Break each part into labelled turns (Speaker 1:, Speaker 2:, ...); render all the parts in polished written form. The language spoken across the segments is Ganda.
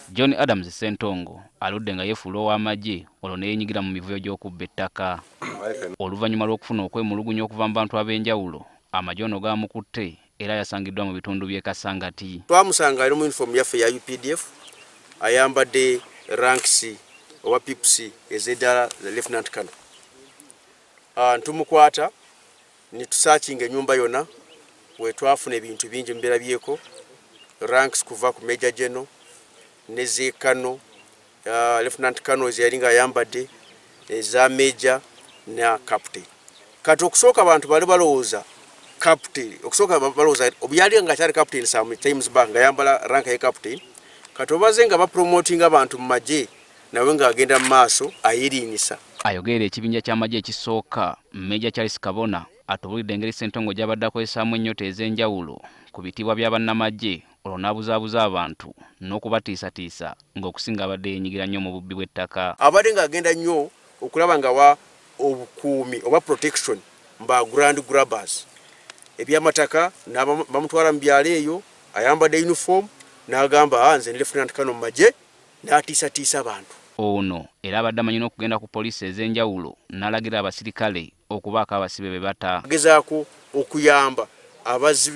Speaker 1: John Adams Ssentongo aludde nga yeefuula ow'amagye olwo ne yeenyigira mu mivuyo gy'okubba ettaka. Oluvannyuma lw'okufuna okwemulugunya okuva mu bantu ab'enjawulo, amagye ono gaamukutte era yasangiddwa mu bitundu by'e Kasangati.
Speaker 2: Twamusanga ali mu uniform yaffe ya UPDF, ayambadde ranks oba pips ez'eddaala za Lieutenant Colonel. Ntumukwata ne tusearchinga ennyumba yonna, we twafuna ebintu bingi mubirabyeko, ranks kuva ku Major General ne ze Colonel, Lieutenant Colonel ze yali ng'ayambadde, eza Major na Captain. Kati okusooka abantu bali balowooza Captain, okusooka balowooza yali nga akyali Captain some times back ng'ayambala rank ya Captain. Kati obaze nga bapromotinga abantu mu magye, nawe ng'agenda mu maaso ayiriinyisa.
Speaker 1: Ayogerera ekibinja ky'amagye ekisooka, Major Charles Kabona, atubulidde engeri Ssentongo gy'abadde akozesaamu ennyota ez'enjawulo ku bitiibwa bya bannamagye olwo n'abuzaabuza abantu n'okubatiisatiisa ng'okusinga abadde yeenyigira nnyo mu bubbi bw'ettaka.
Speaker 2: Abadde ng'agenda nnyo okulaba nga wa obukuumi oba protection mba grand grabbers. Ebyamataka bamutwala mu byalo eyo, ayambadde uniform n'agamba nze ndi Lieutenant Colonel mu magye, n'atiisatiisa abantu.
Speaker 1: Ono era abadde amanyi n'okugenda ku poliisi ez'enjawulo n'alagira abasirikale okubaako abasibe be bata.
Speaker 2: Agezaako okuyamba abazzi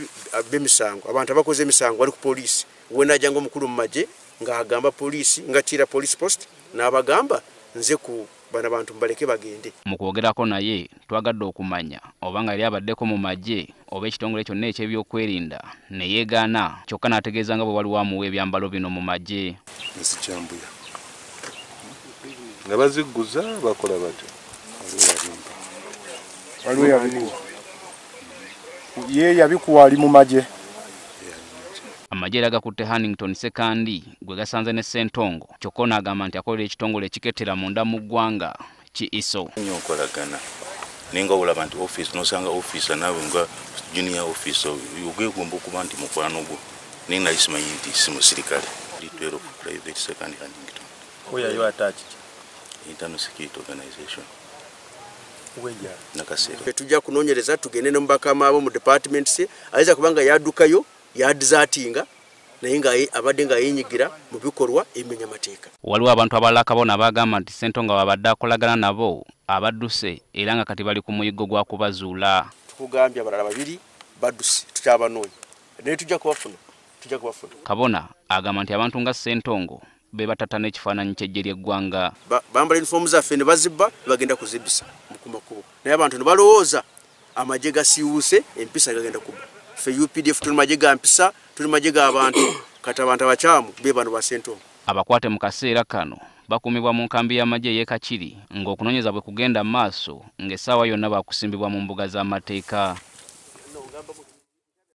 Speaker 2: b'emisango, abantu abakoze emisango bali ku poliisi. We najjanga omukulu mu magye ng'agamba poliisi, nga Kiira Police Post, n'abagamba nze ku bano bantu mubaleke bagende.
Speaker 1: Mu kwogerako naye twagadde okumanya oba nga yali abaddeko mu magye oba ekitongole kyonna eky'ebyokwerinda, ne yeegaana, kyokka n'ategeeza nga bwe waliwo amuwa ebyambalo bino mu magye.
Speaker 3: Nzikyambuya nga bazigguza bakola batyo.
Speaker 4: Waliwo yabikuwa, ye yabikuwa ali mu magye.
Speaker 1: Amagye era gakutte Hannington Sekandi gwe gasanze ne Ssentongo, kyokka ono agamba nti akolera ekitongole ekikettera munda mu ggwanga ki ISO.
Speaker 5: Nnyo nkolagana naye nga olaba nti office nosanga officer naawe nga junior officer ogwegomba okuba nti mukwano gwo, naye nali simanyi nti si musirikale. 12 Private Second Hannington.
Speaker 6: Where are you attached?
Speaker 5: Internal Security Organization.
Speaker 6: Where?
Speaker 5: Nakasero.
Speaker 2: Tujja kunoonyereza, tugende ne mubakama abo mu departments. Ayinza kubanga yaddukayo, yadesertinga, naye nga abadde nga yeenyigira mu bikolwa ebimenya amateeka.
Speaker 1: Waliwo abantu abalala Kabona bagamba nti Ssentongo babadde akolagana nabo abadduse era nga kati bali ku muyiggo gwa kubazuula.
Speaker 2: Tukugambye abalala babiri badduse, tukyabanoonya, naye tujja kubafuna, tujja kubafuna.
Speaker 1: Kabona agamba nti abantu nga Ssentongo be batata n'ekifaananyi ky'eggye ly'eggwanga.
Speaker 2: Bambala uniform zaffe ne bazibba ne bagenda kuzibisa ku makubo, naye abantu ne balowooza amagye gasiiwuuse empisa, gagenda kubba. Ffe UPDF tuli magye ga mpisa, tuli magye g'abantu. Kati abantu abakyamu be bano ba Ssentongo.
Speaker 1: Abakwate mu kaseera kano bakuumibwa mu nkambi y'amagye ey'e Kakiri ng'okunoonyeza bwe kugenda mu maaso, ng'essaawa yonna bakusimbibwa mu mbuga z'amateeka.